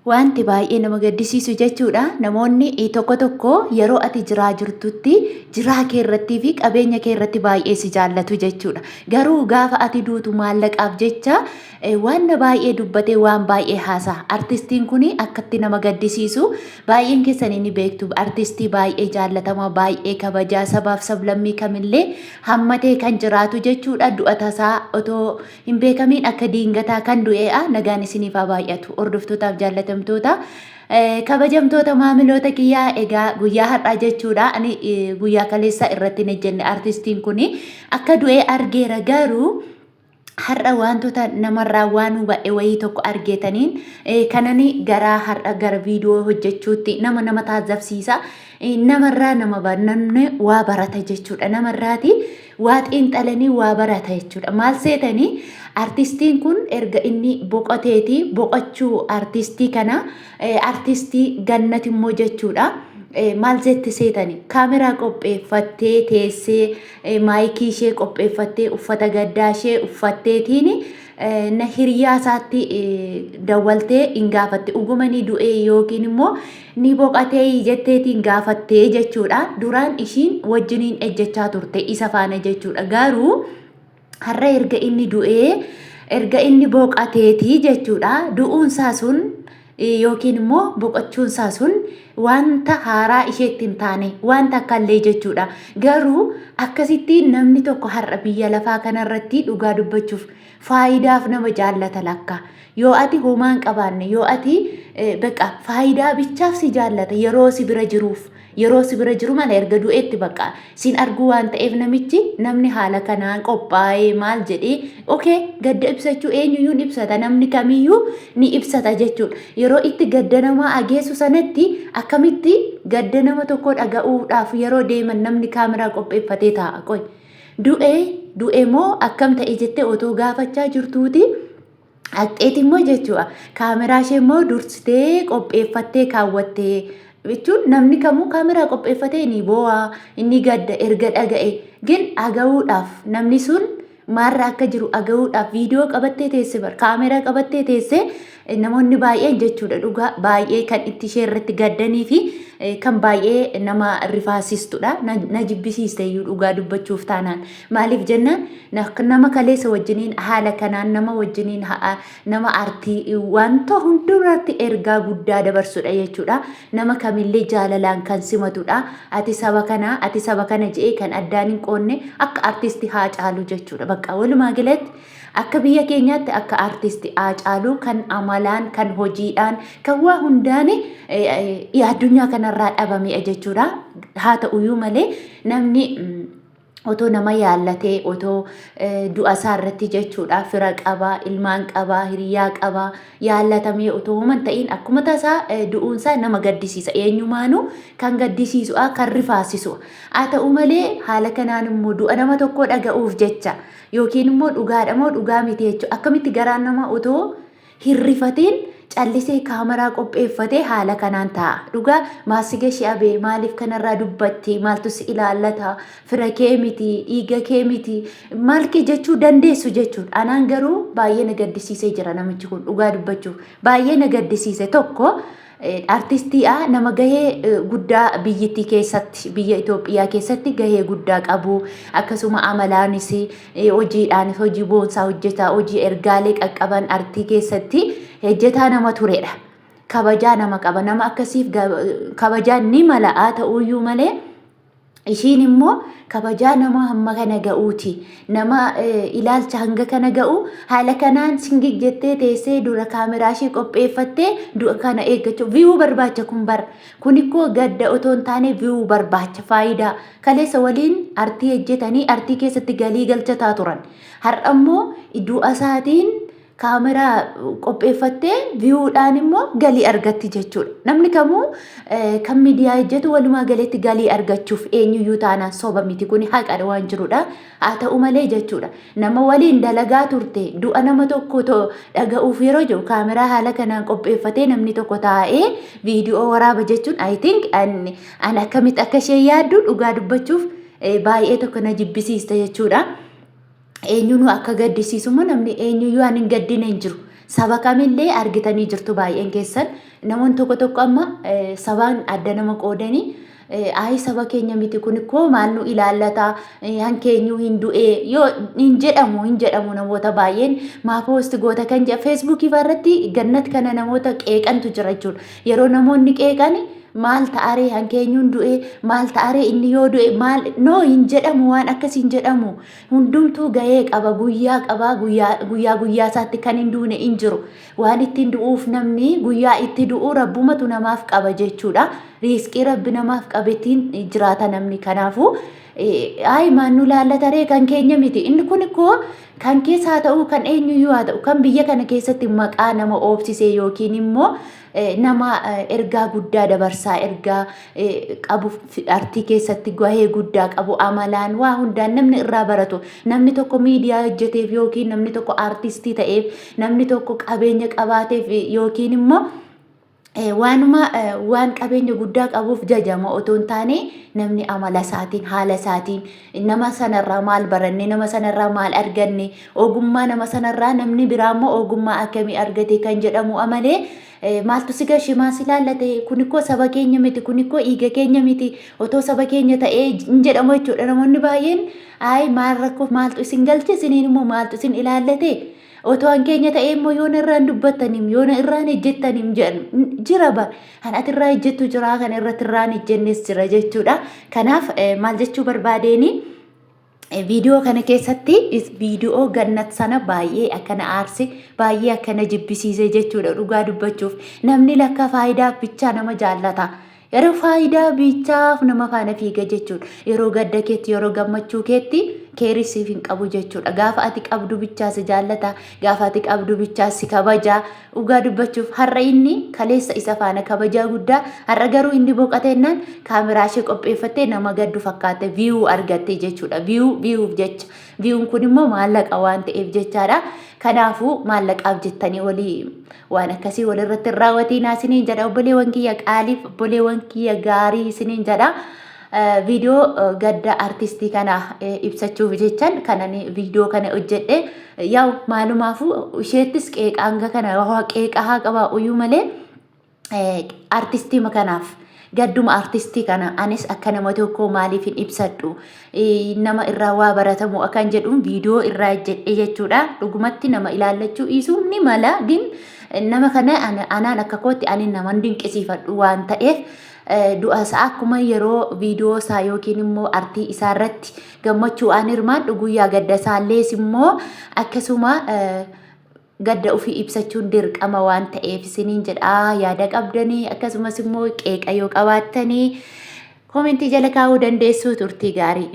Wanti baay'ee nama gaddisiisu jechuudha. Namoonni tokko tokko yeroo ati jiraa jirtutti jiraa kee irrattii fi qabeenya kee irratti baay'ee si jaallatu jechuudha. Garuu gaafa ati duutu maallaqaaf jecha waan baay'ee dubbatee waan baay'ee haasa'a. Artistiin kun akkatti nama gaddisiisu baay'een keessanii ni beektu. Artistii baay'ee jaallatamaa, baay'ee kabajaa sabaaf sablammii kamillee hammatee kan jiraatu jechuudha. Du'a tasaa otoo hin beekamiin akka diingataa kan du'ee'a. Nagaan isiniif haa baay'atu, hordoftootaaf jaallatamtoota, kabajamtoota maamiloota kiyyaa. Egaa guyyaa har'aa jechuudha, ani guyyaa kaleessaa irratti hin ejjenne. Artistiin kun akka du'ee argeera, garuu har'a wantoota namarraa waan hubadhe wayii tokko argeetaniin kanani gara har'a gara viidiyoo hojjechuutti nama taajjabsiisa. Namarraa nama namni waa barata jechuudha. Namarraati waa xiinxalanii waa barata jechuudha. Maal seetanii, artistiin kun erga inni boqoteeti, boqochuu artistii kana, artistii Gannat immoo jechuudha. Maal jette seetanii, kaameraa qopheeffattee teessee, maayikii ishee qopheeffattee, uffata gaddaa ishee uffatteetiin na hiriyaa isaatti dawwaltee hin gaafatte, dhuguma ni du'ee yookiin immoo ni boqatee jetteetiin gaafattee jechuudha. Duraan ishiin wajjiniin ejjechaa turte isa faana jechuudha. Garuu har'a erga inni du'ee, erga inni boqateetii jechuudha. Du'uunsaa sun yookiin immoo boqochuunsaa sun wanta haaraa isheetti hin taane, wanta akkallee jechuudha. Garuu akkasitti namni tokko har'a biyya lafaa kanarratti dhugaa dubbachuuf faayidaaf nama jaallata lakka. Yoo ati homaa hin qabaanne, yoo ati bakka faayidaa bichaaf si jaallata yeroo si bira jiruuf. Yeroo si bira jiru malee erga du'eetti bakka sin arguu waan ta'eef, namichi namni haala kanaan qophaa'ee maal jedhee, okay, gadda ibsachuu eenyuyyuu ni ibsata, namni kamiyyuu ni ibsata jechuudha. Yeroo itti gadda namaa ageessu sanatti akkamitti gadda nama tokkoo dhaga'uudhaaf yeroo deeman namni kaameraa qopheeffatee taa'a? Qoy, du'ee du'e moo akkam ta'e jettee otoo gaafachaa jirtuuti. Haqxeeti immoo jechuudha. Kaameraa ishee immoo dursitee qopheeffattee kaawwattee jechuun, namni kamuu kaameraa qopheeffatee ni boo'a, inni gadda erga dhaga'e. Gin dhaga'uudhaaf, namni sun maarra akka jiru dhaga'uudhaaf viidiyoo qabattee teesse bar, kaameraa qabattee teesse. Namoonni baay'een jechuudha, dhugaa baay'ee kan itti ishee irratti gaddanii fi kan baay'ee nama rifaasistudha. Na jibbisiiste iyyuu dhugaa dubbachuuf taanaan. Maaliif jennaan, nama kaleessa wajjiniin haala kanaan nama wajjiniin nama artii wanta hunduratti ergaa guddaa dabarsudha jechuudha. Nama kamillee jaalalaan kan simatudha. Ati saba kana, ati saba kana je'ee kan addaan hin qoonne akka artisti Haacaaluu jechuudha. Bakka walumaa galatti akka biyya keenyaatti akka artisti Haacaaluu kan amalaan, kan hojiidhaan, kan waa hundaan addunyaa kanarraa dhabame jechuudha. Haa ta'uyyuu malee namni otoo nama yaallatee, otoo du'a isaa irratti jechuudha, fira qabaa, ilmaan qabaa, hiriyaa qabaa, yaallatamee otoo homan ta'in akkuma tasaa du'uunsaa nama gaddisiisa. Eenyumaanuu kan gaddisiisu, kan rifaasisu. Haa ta'u malee haala kanaan immoo du'a nama tokkoo dhaga'uuf jecha yookiin immoo dhugaadha moo dhugaa miti jechuudha, akkamitti garaan nama otoo hin rifatiin callisee kaameraa qopheeffatee haala kanaan taa'a? Dhugaa maasigashi abee, maaliif kanarraa dubbatti? Maaltu si ilaallata? Fira kee miti, dhiiga kee miti, maal kee jechuu dandeessu jechuudha. Anaan garuu baay'ee na gaddisiisee jira namichi kun, dhugaa dubbachuuf. Baay'ee na gaddisiise. Tokko artistiidha, nama gahee guddaa biyyittii keessatti, biyya Itoophiyaa keessatti gahee guddaa qabu. Akkasuma amalaanis, hojiidhaanis hojii boonsaa hojjetaa, hojii ergaalee qaqqaban artii keessatti hojjetaa nama turedha. Kabajaa nama qaba. Nama akkasiif kabajaan ni mala. Haa ta'uyyuu malee ishiin immoo kabajaa nama hamma kana ga'uuti. Nama ilaalcha hanga kana ga'u haala kanaan singig jettee teessee dura kaameraa ishee qopheeffattee du'a kana eeggachuu, view barbaacha kun bara. Kun ikkoo gadda otoo hin taane view barbaacha, faayidaa. Kaleessa waliin artii hojjetanii artii keessatti galii galchataa turan. Har'a immoo du'a isaatiin kaameraa qopheeffattee viewdhaan immoo galii argatti jechuudha. Namni kamuu kan miidiyaa hojjetu walumaa galetti galii argachuuf, eenyuyyuu taanaan, soba miti, kun haqadha, waan jirudha. Haa ta'u malee jechuudha, nama waliin dalagaa turte du'a nama tokko dhaga'uuf yeroo jiru kaameraa haala kanaan qopheeffatee namni tokko taa'ee viidiyoo waraaba jechuun, I think an akkamitti akka ishee yaaddu dhugaa dubbachuuf baay'ee tokko na jibbisiiste jechuudha. Eenyuunuu akka gaddisiisu immoo namni eenyuyyuu waan hin gaddine hin jiru. Saba kamillee argitanii jirtu baay'een keessan. Namoonni tokko tokko amma sabaan adda nama qoodanii ayi saba keenya miti kun ikkoo maal nu ilaallata hankeenyuu hin du'ee yoo hin jedhamu hin jedhamu namoota baay'een maa poosti goota kan jedha feesbuukii irratti gannat kana namoota qeeqantu jira jechuudha. Yeroo namoonni qeeqan maal ta'aree hankeenyuun du'ee maal ta'aree inni yoo du'e maal noo hin jedhamu waan akkasii hin jedhamu. Hundumtuu gahee qaba, guyyaa qaba, guyyaa guyyaa guyyaa isaatti kan hin duune hin jiru. Waan ittiin du'uuf namni guyyaa itti du'u rabbumatu namaaf qaba jechuudha. Riisqii rabbi namaaf qabettiin jiraata namni. Kanaafuu ayi maan nu laallata ree kan keenya miti. Inni kun ikkoo kan keessa haa ta'u kan eenyuyyuu haa ta'u kan biyya kana keessatti maqaa nama oobsisee yookiin immoo nama ergaa guddaa dabarsaa ergaa qabu artii keessatti gahee guddaa qabu amalaan waa hundaan namni irraa baratu namni tokko miidiyaa hojjeteef yookiin namni tokko aartistii ta'eef namni tokko qabeenya qabaateef yookiin immoo waanuma waan qabeenya guddaa qabuuf jajama otoo hin taane namni amala isaatiin haala isaatiin nama sanarraa maal baranne nama sanarraa maal arganne ogummaa nama sanarraa namni biraa immoo ogummaa akkamii argate kan jedhamu amalee maaltu si gashe maal si laallate kunikkoo saba keenya miti kunikkoo dhiiga keenya miti otoo saba keenya ta'ee hin jedhamu jechuudha namoonni baay'een ayi maal rakkoo maaltu isin galche isiniin immoo maaltu isin ilaallate Otoo an keenya ta'ee immoo yoona irraan dubbattanim yoona irraan ejjettanim jedhan jira bar kan ati irraa ejjettu jira kan irratti irraan ejjennes jira jechuudha. Kanaaf maal jechuu barbaadeeni viidiyoo kana keessatti viidiyoo gannat sana baay'ee akkana aarse baay'ee akkana jibbisiise jechuudha dhugaa dubbachuuf namni lakka faayidaa bichaa nama jaallata. Yeroo faayidaa bichaaf nama faana fiiga jechuudha. Yeroo gadda keetti, yeroo gammachuu keetti keerii siif hin qabu jechuudha. Gaafa ati qabdu bichaa si jaallata, gaafa ati qabdu bichaa si kabaja. Dhugaa dubbachuuf har'a inni kaleessa isa faana kabajaa guddaa, har'a garuu inni boqateennaan kaameraa ishee qopheeffattee nama gaddu fakkaatte viyuu argatte jechuudha. Viyuu viyuuf jecha. Viyuun kun immoo maallaqa waan ta'eef jechaadha. Kanaafuu maallaqaaf jettanii walii Waan akkasii walirratti hin raawwatiinaa isiniin jedha obboleewwan kiyya qaaliif obboleewwan kiyya gaarii isiniin jedha. Viidiyoo gadda artistii kana ibsachuuf jechan kanan viidiyoo kana hojjedhe yaa'u maalumaafuu isheettis qeeqa hanga kana qeeqa haa qabaa uyyuu malee artistii kanaaf gadduma artistii kana anis akka nama tokkoo maaliif hin ibsadhu nama irraa waa baratamu akkan jedhuun viidiyoo irraa hojjedhe jechuudha. Dhugumatti nama ilaallachuu dhiisuun ni mala gin nama kana anaan akka kootti ani naman dinqisiifadhu waan ta'eef du'a isaa akkuma yeroo viidiyoo isaa yookiin immoo artii isaa irratti gammachuu aan hirmaadhu guyyaa gadda isaallees immoo akkasuma gadda ofii ibsachuun dirqama waan ta'eef isiniin jedha yaada qabdanii akkasumas immoo qeeqa yoo qabaattanii koomentii jala kaa'uu dandeessu turtii gaarii.